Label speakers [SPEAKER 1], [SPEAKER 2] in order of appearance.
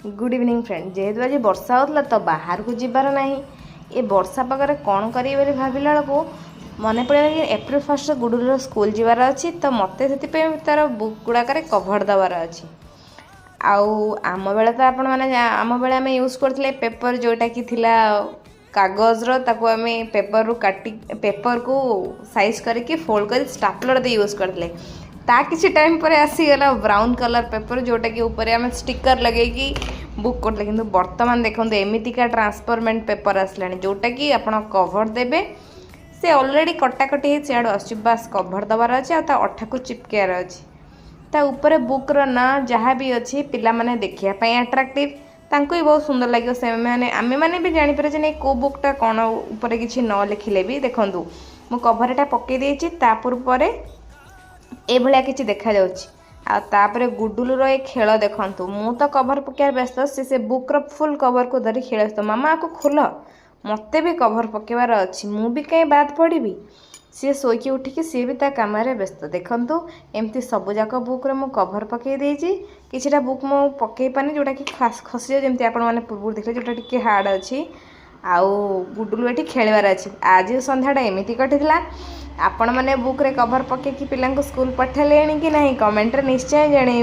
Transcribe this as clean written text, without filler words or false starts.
[SPEAKER 1] Good evening friend. ଯେହେତୁ ଆଜି ବର୍ଷା ହେଉଥିଲା, ତ ବାହାରକୁ ଯିବାର ନାହିଁ। ଏ ବର୍ଷା ପାଗରେ କ'ଣ କରିବି ବୋଲି ଭାବିଲା ବେଳକୁ ମନେ ପଡ଼ିଲା କି ଏପ୍ରିଲ 1 ଗୁଡୁର ସ୍କୁଲ ଯିବାର ଅଛି। ତ ମୋତେ ସେଥିପାଇଁ ତା'ର ବୁକ୍ ଗୁଡ଼ାକରେ କଭର୍ ଦେବାର ଅଛି। ଆଉ ଆମ ବେଳେ ତ ଆପଣମାନେ, ଆମ ବେଳେ ଆମେ ୟୁଜ୍ କରୁଥିଲେ ପେପର୍, ଯେଉଁଟାକି ଥିଲା କାଗଜର। ତାକୁ ଆମେ ପେପରରୁ କାଟି, ପେପରକୁ ସାଇଜ୍ କରିକି, ଫୋଲ୍ଡ କରି, ଷ୍ଟାପଲର୍ ଦେଇ ୟୁଜ୍ କରିଥିଲେ। ତା କିଛି ଟାଇମ୍ ପରେ ଆସିଗଲା ବ୍ରାଉନ୍ କଲର୍ ପେପର୍, ଯେଉଁଟାକି ଉପରେ ଆମେ ଷ୍ଟିକର୍ ଲଗେଇକି ବୁକ୍ କରୁଥିଲେ। କିନ୍ତୁ ବର୍ତ୍ତମାନ ଦେଖନ୍ତୁ, ଏମିତିକା ଟ୍ରାନ୍ସପରେଣ୍ଟ ପେପର୍ ଆସିଲାଣି, ଯେଉଁଟାକି ଆପଣ କଭର୍ ଦେବେ, ସେ ଅଲରେଡ଼ି କଟାକଟି ହେଇ ସିଆଡ଼ୁ ଆସୁଛି। ବାସ୍, କଭର୍ ଦେବାର ଅଛି ଆଉ ତା ଅଠାକୁ ଚିପକେଇବାର ଅଛି। ତା ଉପରେ ବୁକ୍ର ନାଁ ଯାହା ବି ଅଛି, ପିଲାମାନେ ଦେଖିବା ପାଇଁ ଆଟ୍ରାକ୍ଟିଭ୍, ତାଙ୍କୁ ବି ବହୁତ ସୁନ୍ଦର ଲାଗିବ। ସେମାନେ, ଆମେମାନେ ବି ଜାଣିପାରିବେ ଯେ ନାଇଁ, କେଉଁ ବୁକ୍ଟା କ'ଣ, ଉପରେ କିଛି ନ ଲେଖିଲେ ବି। ଦେଖନ୍ତୁ, ମୁଁ କଭର୍ଟା ପକାଇ ଦେଇଛି। ତା ପରେ ଏଇଭଳିଆ କିଛି ଦେଖାଯାଉଛି। ଆଉ ତାପରେ ଗୁଡୁଲୁର ଏ ଖେଳ ଦେଖନ୍ତୁ। ମୁଁ ତ କଭର୍ ପକାଇବାର ବ୍ୟସ୍ତ, ସେ ସେ ବୁକ୍ର ଫୁଲ୍ କଭର୍କୁ ଧରି ଖେଳ ବ୍ୟସ୍ତ। "ମାମା, ଆକୁ ଖୋଲ, ମୋତେ ବି କଭର୍ ପକାଇବାର ଅଛି, ମୁଁ ବି କାହିଁ ବାଦ ପଡ଼ିବି?" ସିଏ ଶୋଇକି ଉଠିକି ସିଏ ବି ତା କାମରେ ବ୍ୟସ୍ତ। ଦେଖନ୍ତୁ, ଏମିତି ସବୁଯାକ ବୁକ୍ରେ ମୁଁ କଭର୍ ପକାଇ ଦେଇଛି। କିଛିଟା ବୁକ୍ ମୁଁ ପକାଇ ପାରିନି, ଯେଉଁଟାକି ଖସିଯାଉ, ଯେମିତି ଆପଣମାନେ ପୂର୍ବରୁ ଦେଖିଲେ, ଯେଉଁଟା ଟିକେ ହାର୍ଡ଼ ଅଛି। ଆଉ ଗୁଡୁଲୁ ଏଠି ଖେଳିବାର ଅଛି। ଆଜି ସନ୍ଧ୍ୟାଟା ଏମିତି କଟିଥିଲା। ଆପଣମାନେ ବୁକ୍ରେ କଭର୍ ପକାଇକି ପିଲାଙ୍କୁ ସ୍କୁଲ ପଠାଇଲେଣି କି ନାହିଁ, କମେଣ୍ଟରେ ନିଶ୍ଚୟ ଜଣେଇବେ।